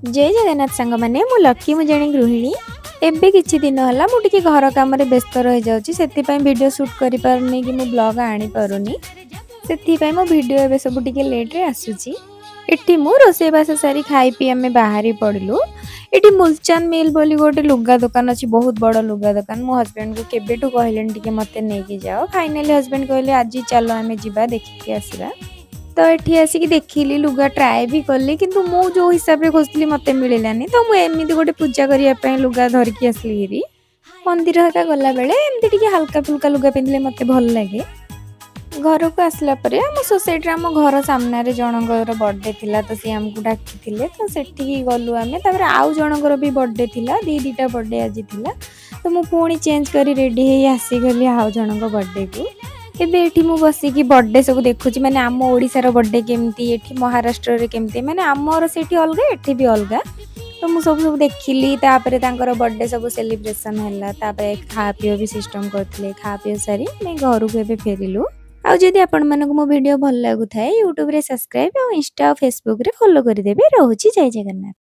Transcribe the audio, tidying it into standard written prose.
ଜୟ ଜଗନ୍ନାଥ ସାଙ୍ଗମାନେ, ମୁଁ ଲକି, ମୁଁ ଜଣେ ଗୃହିଣୀ। ଏବେ କିଛି ଦିନ ହେଲା ମୁଁ ଟିକେ ଘର କାମରେ ବ୍ୟସ୍ତ ରହିଯାଉଛି। ସେଥିପାଇଁ ଭିଡ଼ିଓ ସୁଟ୍ କରିପାରୁନି କି ମୁଁ ବ୍ଲଗ୍ ଆଣିପାରୁନି। ସେଥିପାଇଁ ମୋ ଭିଡ଼ିଓ ଏବେ ସବୁ ଟିକେ ଲେଟ୍ରେ ଆସୁଛି। ଏଠି ମୁଁ ରୋଷେଇବାସ ସାରି ଖାଇ ପିଇ ଆମେ ବାହାରି ପଡ଼ିଲୁ। ଏଠି ମୁଲଚାନ୍ଦ ମିଲ୍ ବୋଲି ଗୋଟେ ଲୁଗା ଦୋକାନ ଅଛି, ବହୁତ ବଡ଼ ଲୁଗା ଦୋକାନ। ମୋ ହଜବେଣ୍ଡକୁ କେବେଠୁ କହିଲେଣି, ଟିକେ ମୋତେ ନେଇକି ଯାଅ। ଫାଇନାଲି ହଜବେଣ୍ଡ କହିଲେ, ଆଜି ଚାଲ, ଆମେ ଯିବା, ଦେଖିକି ଆସିବା। ତ ଏଠି ଆସିକି ଦେଖିଲି, ଲୁଗା ଟ୍ରାଏ ବି କଲି, କିନ୍ତୁ ମୁଁ ଯେଉଁ ହିସାବରେ ଖୋଜୁଥିଲି ମୋତେ ମିଳିଲାନି। ତ ମୁଁ ଏମିତି ଗୋଟେ ପୂଜା କରିବା ପାଇଁ ଲୁଗା ଧରିକି ଆସିଲି ହେରି। ମନ୍ଦିର ହେକା ଗଲାବେଳେ ଏମିତି ଟିକେ ହାଲକା ଫୁଲକା ଲୁଗା ପିନ୍ଧିଲେ ମୋତେ ଭଲ ଲାଗେ। ଘରକୁ ଆସିଲା ପରେ ଆମ ସୋସାଇଟିରେ ଆମ ଘର ସାମ୍ନାରେ ଜଣଙ୍କର ବର୍ଥଡେ ଥିଲା, ତ ସିଏ ଆମକୁ ଡାକିଥିଲେ, ତ ସେଠିକି ଗଲୁ ଆମେ। ତାପରେ ଆଉ ଜଣଙ୍କର ବି ବର୍ଥଡେ ଥିଲା। ଦି ଦୁଇଟା ବର୍ଥଡେ ଆଜି ଥିଲା। ତ ମୁଁ ପୁଣି ଚେଞ୍ଜ କରି ରେଡ଼ି ହେଇ ଆସିଗଲି ଆଉ ଜଣଙ୍କ ବର୍ଥଡେକୁ। ଏବେ ଏଠି ମୁଁ ବସିକି ବର୍ଥଡେ ସବୁ ଦେଖୁଛି, ମାନେ ଆମ ଓଡ଼ିଶାର ବର୍ଥଡେ କେମିତି, ଏଠି ମହାରାଷ୍ଟ୍ରରେ କେମିତି, ମାନେ ଆମର ସେଇଠି ଅଲଗା, ଏଠି ବି ଅଲଗା। ତ ମୁଁ ସବୁ ସବୁ ଦେଖିଲି। ତାପରେ ତାଙ୍କର ବର୍ଥଡେ ସବୁ ସେଲିବ୍ରେସନ୍ ହେଲା। ତାପରେ ଖାଆ ପିଅ ବି ସିଷ୍ଟମ୍ କରିଥିଲେ। ଖାଆ ପିଅ ସାରି ଆମେ ଘରକୁ ଏବେ ଫେରିଲୁ। ଆଉ ଯଦି ଆପଣମାନଙ୍କୁ ମୋ ଭିଡ଼ିଓ ଭଲ ଲାଗୁଥାଏ, ୟୁଟ୍ୟୁବରେ ସବସ୍କ୍ରାଇବ୍ ଆଉ ଇନଷ୍ଟା ଆଉ ଫେସବୁକରେ ଫଲୋ କରିଦେବେ। ରହୁଛି, ଜୟ ଜଗନ୍ନାଥ।